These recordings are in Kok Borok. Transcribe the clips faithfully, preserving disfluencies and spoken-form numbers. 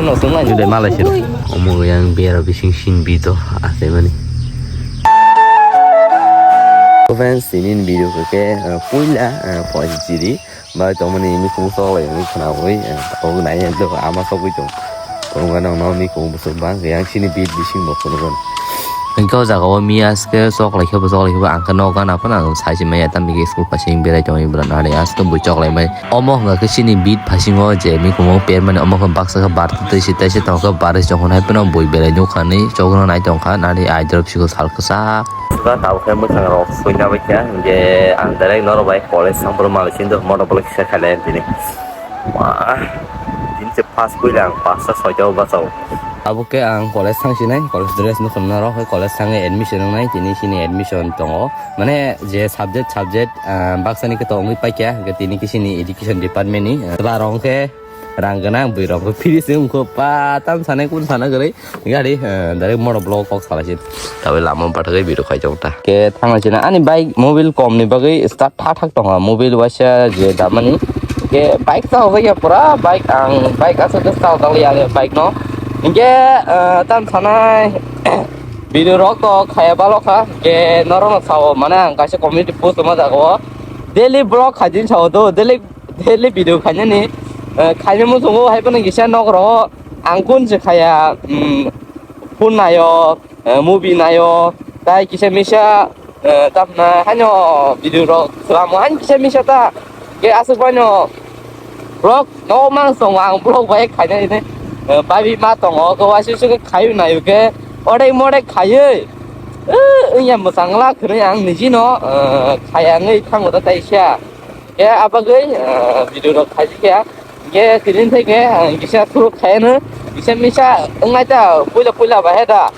Nokthung lai. Jude malai siro. Omo yang bera bising sin bito asai mani. Friends, tini video ke, eh, puila, eh, poi jiri. Bai tongmani ini kung sok lai, ini khna oi, eh, tabuk nai, eh, do ama sok oi tong. Tong gana no ini kung busuk bang, yang sini bit bising bo kono. Hingke o jaga o mi aske chok lai khe bo, chok lai khe bo, ang khe nok gana phano ang sai se maya, tamni khe school phaising berai tongwi bwrwi nari aske bui chok lai mai. Omo hwnga khe chini bit phaisingo je mi kumo per mani omo khe baksa khe bar twi se tei se tong khe bar se chong hwnwi phano bui berai nuk kha ni chok no nai tong kha nari ai drop siko sal kwchak. Tabuk khe mwchang rok soi na bai kha je ang direct norok bai college sang phuru malik sin do mono bolok kisa khailai tini. Wah, tini se pass puila ang pasta soita o bachao. Abo khe ang college thang sinai, college dress no khwnna rok, college thangwi admission wngnai, tini sini admission tongo. Mane je subject, subject, ah, baksani khe tongwi paikha, hwnkhe tini khe sini education department ni, ah, chwla rok khe rang gwnang, bui rok khe free se wngkho, pa tam sanai kun sana kwrwi. Gari, eh, direct mono vlog kok salai se. Tabai lama bathagwi video khai chok ta. Ke thangna china ani bike mobile kom ni bagwi start thak thak tongo. Mobile waisa je damani. Ke bike sa hoga ya pura bike ang bike asa de sa hoga ya bike no. Inge, eh, tam sanai video rok to khaya balo kha. Ke noro no sao mane ang kaisa community post ma jago. Daily vlog khaijin sao do. Daily, daily video khainani. Eh, khaina musungo hai phano kisa nok ro ang kun se khaya, mm, phone nayo, eh, movie nayo, tai kisa misa, eh, tamna haino video rok selamo haino kisa misa ta. Ke aswk baino vlog no mang song ang vlog bai khaina ini, eh, babi ma tongo ko wasu su khayu nayo ke odek modek khayui. Eh, iya mwsangla khwrwi ang nijino, eh, khaya ngwi thango ta taisa. Ke abagwi, ah, video rok khaijikya. Ke tini theke, ah, kisa thuruk khaiyano, kisa misa wngnai ta, puila puila ba he da.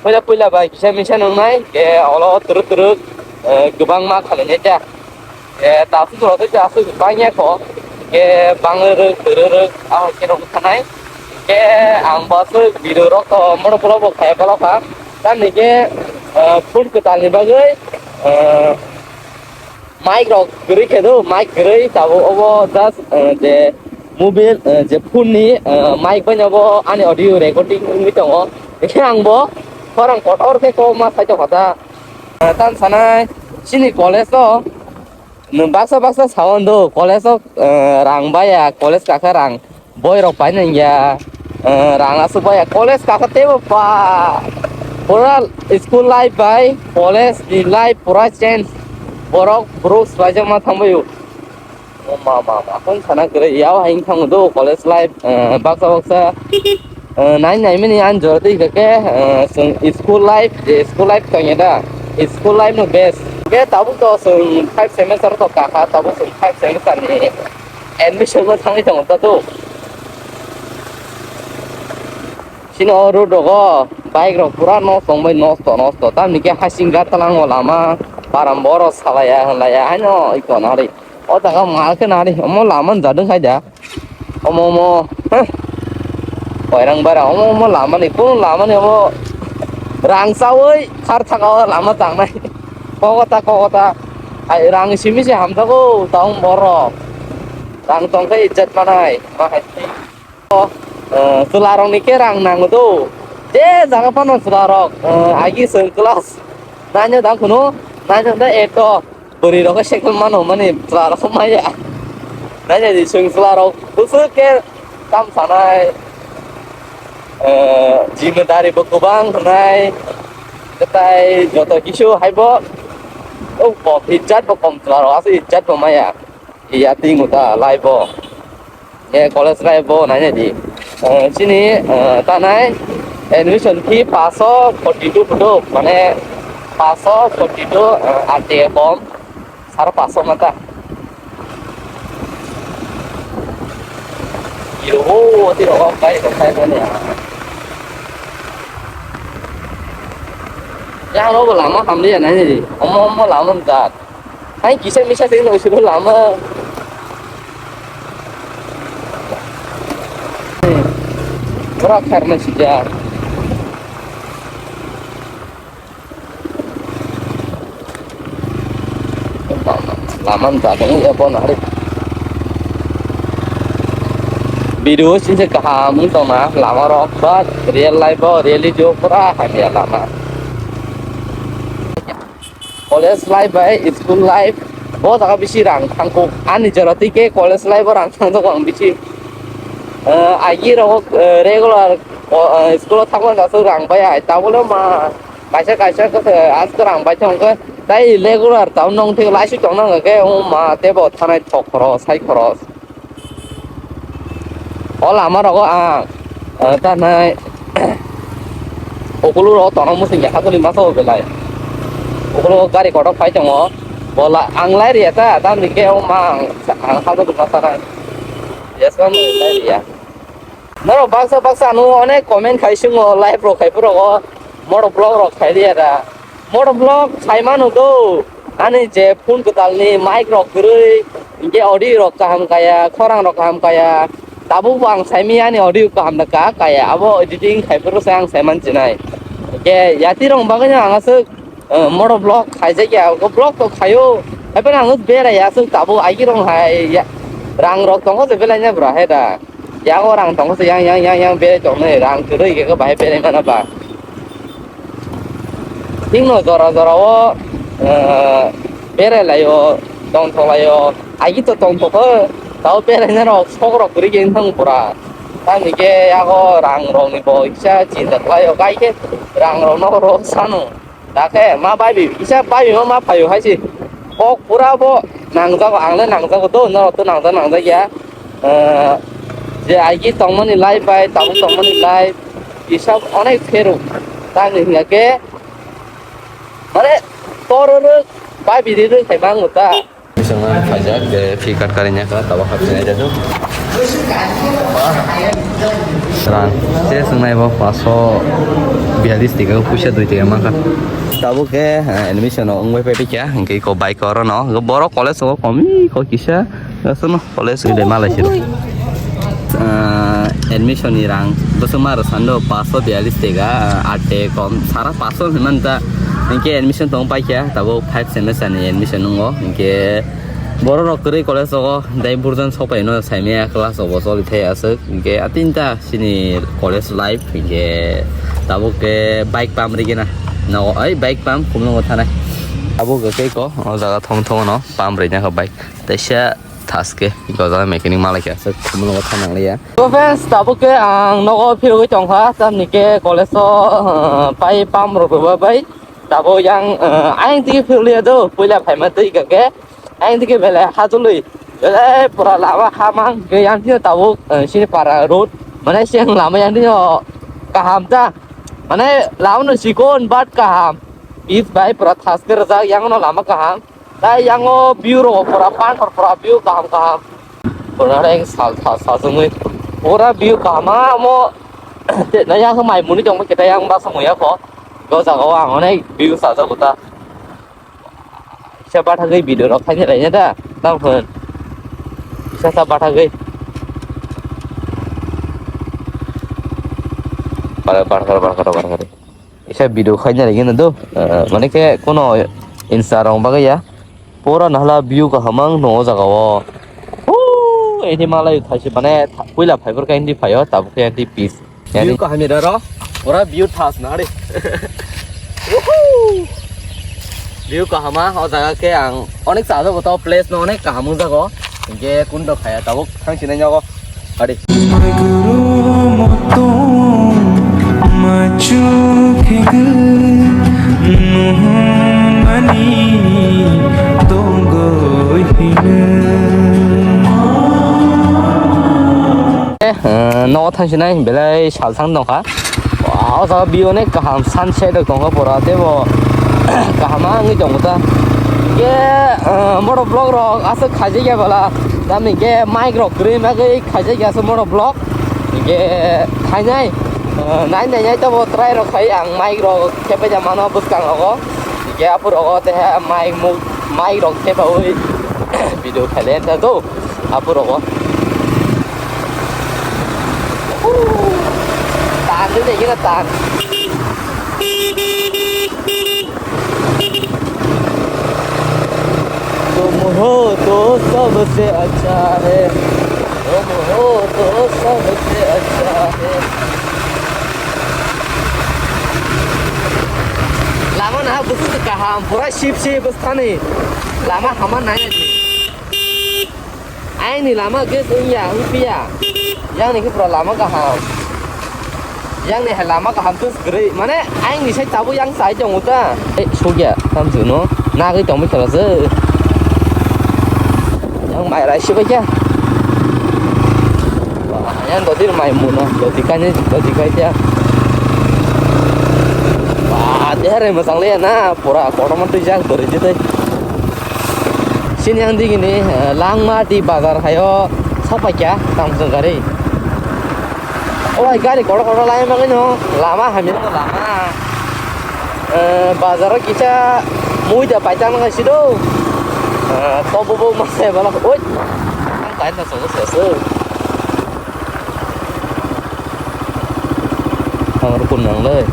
Puila puila ba kisa misa nungnai, ke olo turuk turuk, eh, kwbangma khalainai ta. Eh, ta su rok ta su bangya kho. Ke bangruk turuk, ah, ke rok khanai. Ke ang ba su video rok to moro polo bo khaya polo kha. Tamni ke, eh, phone kwtal ni bagwi, eh, Mic rok kwrwi khe do, mic kwrwi tabuk obo just, eh, je mobile, eh, je phone ni, eh, mic bai no bo ani audio recording wngwi tongo. Hingke ang bo khorang kotor khe kok ma sai tongkha ta. Eh, tam sanai chini college o nwng baksa baksa sawan do, college o, eh, rang baya, college kakha rang. Boy rok paina ya, eh, rang aswk bai ya. College kaka tebo pa. Pura school life bai college ni life pura change. Borok bro swlaijakma thangbaio. O ma ma ma kon sana kwrwi ya hai thang do college life, eh, baksa baksa, eh, nai nai mini an jor twi kake, eh, chwng school life je school life tong ya da. School life no best. Ke tabuk to chwng five semester to kaka tabuk chwng five semester ni. Admission bo thangwi tongo ta tu. Chini o road rogo bike rok pura nosto wngbai nosto nosto. Tamni khe hasing gatlang o lama param borok salaiya hinlaiya haino iko nari. O jaga mal khe nari omo lama ni jadwng khai da. Omo omo, heh. Koirang bara omo omo lama ni kunu lama ni omo rang chawi khar thaka o lama tangnai. Kokota kokota. Hai rang simi se hamjago taung borok. Rang tongkhe ijat manai. Ma hai. O, eh, chwla rok ni khe rang nango do. Je jaga phano chwla rok, eh, agi chwng class nine o dang kunu, nine o da eight o. Bwrwi rok khe cycle mano mani chwla rok maya. Nai nai di chwng chwla rok bwswk khe tam sanai, eh, jimedari bo kwbang hwnai. Kwtai joto kisu hai bo. O kok ijat bo kom chwla rok aswk ijat bo maya. Iya tingo ta life o. Ye college life bo nai nai di. Eh, chini, eh, tanai admission fee paso forty two phuto, mane paso forty two, eh, R T A kom, saro paso mata. Yo, ti rok bai rok kai mane. Ya, ro lama hamli ya nai nai di. Omo, omo lama mata. Hai kisa misa tei nang suru lama. Ora kharna sija. Lama ni jaga ni ya bon hari. Video singsa kaham wng tongna lama rok, but real life o, reality o pura hamya lama. College life bai school life bo jaga bisi rang thangkuk. Ani jora twi ke college life o rang thangkuk ang bisi. Eh, agi rok, eh, regular, oh, eh, school o thangma jasuk rang bai ai. Tabole ma kaisa kaisa khe, eh, asko rang bai thangkhe. Tai regular tau nong thik laisi tong nang khe, oh ma, tebo thanai thok khoros, sai khoros. O lama rogo ang, eh, tanai, okulu rogo tono musing ya, hatuli masa o belai. Okulu gari kotor phai tongo. Bola ang lai riya ta, tamni khe o ma ang, ang hatuli masa nai. Yes, ma'am, lai riya. Norok baksa baksa ano onek comment khai sungo, live rok khai phurogo. Moto vlog rok khai riya da. Moto vlog khai mano do. Ani je phone kwtal ni mic rok kwrwi, hinkhe audio rok kaham kaya, khorang rok kaham kaya. Tabuk bo ang saimanya ani audio kaham da ka kaya. Abo editing khai phuru se ang saiman chinai. Hinkhe yati rok bagwi no ang aswk, eh, moto vlog khaijak ya. O vlog to khaio. Haiphano ang berai aswk tabuk agi rok hai ya. Rang rok tongo se belai na bra hai da. Yago rang tongo se yang, yang, yang, yang berai tongnai, rang kwrwi khe bahai berai mana ba. Thikno jora jora o, eh, berai laio, tongthok laio, agi to tongthok kho, tao berai na rok sok rok kwrwi khe wngthang pura. Tamni khe yago rang rok ni bo kisa chinta khlaio, gai khe rang rok no rok sano. Dakhe ma baibi, kisa baibi ma, ma phaio hai se. Kok pura bo nangjago, ang le nangjago do, norok to nangjak nangjak ya. Eh, je agi tongmani life bai tabuk tongmani life, kisa onek pheruk. Tamni hingya khe, mane, tororok baibi rirok khai mango ta. Bising lang phaijak, je fee cut karinai kha, tabuk hapsinai jadu. Rang, se swngnai bo paso bialis teka, puisa dui teka mankha. Tabuk khe, eh, admission o wngwi phaikha, hinkhe ko bike oro no, borok college o komi ko kisa, aswkno college ni de malai siro. Ah, admission ni rang bwswk ma rwsando paso bialis teka, ah, ate kom sara paso hinmanta. Hinkhe admission tong paikha, tabuk five semester ni admission wngo. Hinkhe borok rok kwrwi college rogo dai burjan sopai no saimaya class rogo choli thai aswk. Hinkhe a tinta sini college life hinkhe tabuk khe bike pump rigi na nogo ai bike pump khumlungo thanai. Tabuk khe ko o jaga thong thong no pump rina kha bike. Teisa thaske gojal mechanic malai khe aswk khumlungo thanang liya. So friends, tabuk khe ang nogo phirogwi tongkha, tamni khe college o, uh, pai pump rok rwba bai. Tabuk yang, uh, ayang twi phirliya do, puila phaima twi kha khe ayang twi khe belai hajolwi, belai pura lama hamang khe yang twi tabuk, uh, sini para road, mane seng lama yang twi kaham ta, mane lama no sikon but kaham, pitch bai pura thaske rwjak, yang no lama kaham. Tai yango view rok pura panthor pura view kaham kaham. Pura reng sal sal sal sungwi. Pura view kaham amo. Te na yang mai muni tong khe tai yang ba samung ya ko. Go jaga o ang onek view sa jago ta. Kisa bathagwi video rok khaina laina da. Tang phun. Kisa sa bathagwi. Bar bar bar bar bar bar. Kisa video khaina laina do. Eh, mane khe kono insta rong bagwi ya. Pura nahla view kaham ang no o jaga o. Huu, eni malai thaisi mane tha-, puila phaibar khe eni phaio, tabuk khe eni peace. View kaham ni raro, pura view thas na re. Woohoo! View kaham a, o jaga khe ang onek chajago to, place no onek kaham wng jago. Hinkhe kun do phaiya tabuk thang sinai nyogo. Adi. Maiguru motong machu khegwi nuhumani tongwi hino. Eh, eh, nogo thangsinai belai salthang tongkha. Wow, o jaga view onek kaham, sunset rok tongkha pura, teibo kaham wngwi tongo ta. Hingke, eh, moto vlog rok aswk khaijak ya bala, tamni hingke mic rok kwrwi bagwi khaijak ya aswk moto vlog. Hingke khainai, eh, nai nai nai tabo try rok khai ang mic rok khepai ja mano bwskang rogo. Hingke aphuru rogo teha mic muk, mic rok khepaui video khaile ta do. Aphuru rogo. Tan de de gina tan. तुम हो तो सबसे अच्छा है, तुम हो तो Lama na busu kaham, pura sip sip bwsani. Lama hama nai. Aini lama ges wngya, wngpiya. Yang ni khe pura lama kaham. Yang ni hai lama kaham tu gre. Mane aini sai tabu yang sai tongo ta. Eh, sugya, tam juno. Nagwi tongwi khala se. Yang mai rai sibai kya. Yang dodi mai muno, dodi kani, dodi kai kya. Wah, dia re masang le na, pura kotor man tu jak dori jitai. Sini ang digini, eh, Langmati bazar hayo sokpaikha tamo chwng gari. Oi, gari kotor kotor lai mangino, lama hamya no lama. Eh, bazar o kisa muida paitang nang sido. Eh, to bo bo masa bala, oi. Ang tain na sogo sogo. Ang rukun nang le.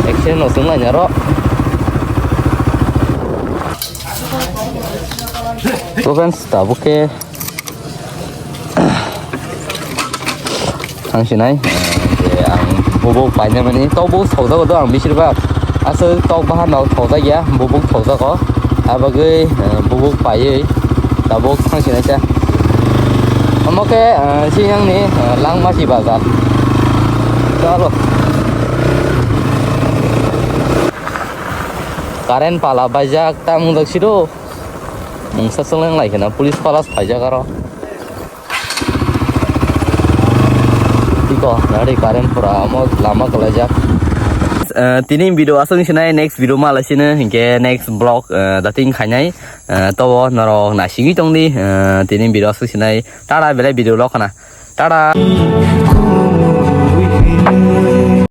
Action no sung lai nyaro. So friends, tabuk khe ang sinai, eh, je ang bubuk paina mani, tok bubuk sokjago do ang bisir bak. Aswk tok bahan no sokjak ya, bubuk sokjago. Abagwi, eh, bubuk paiwi tabuk thang sinai sa. Omo khe, eh, sini ang ni, eh, Langmati bazar. Chalo. Current pala baijak, ta mungjak siro. Mungsa swleng lai kheno police palas phaijak aro. Tiko nari current pura amo lama kwlaijak. Eh, tini video aswk sinai, next video ma lai sino hinkhe next vlog, eh, dating khainai, eh, tobo norok naisingwi tongdi, eh, tini video aswk sinai. Tara belai video lok khana. Tara.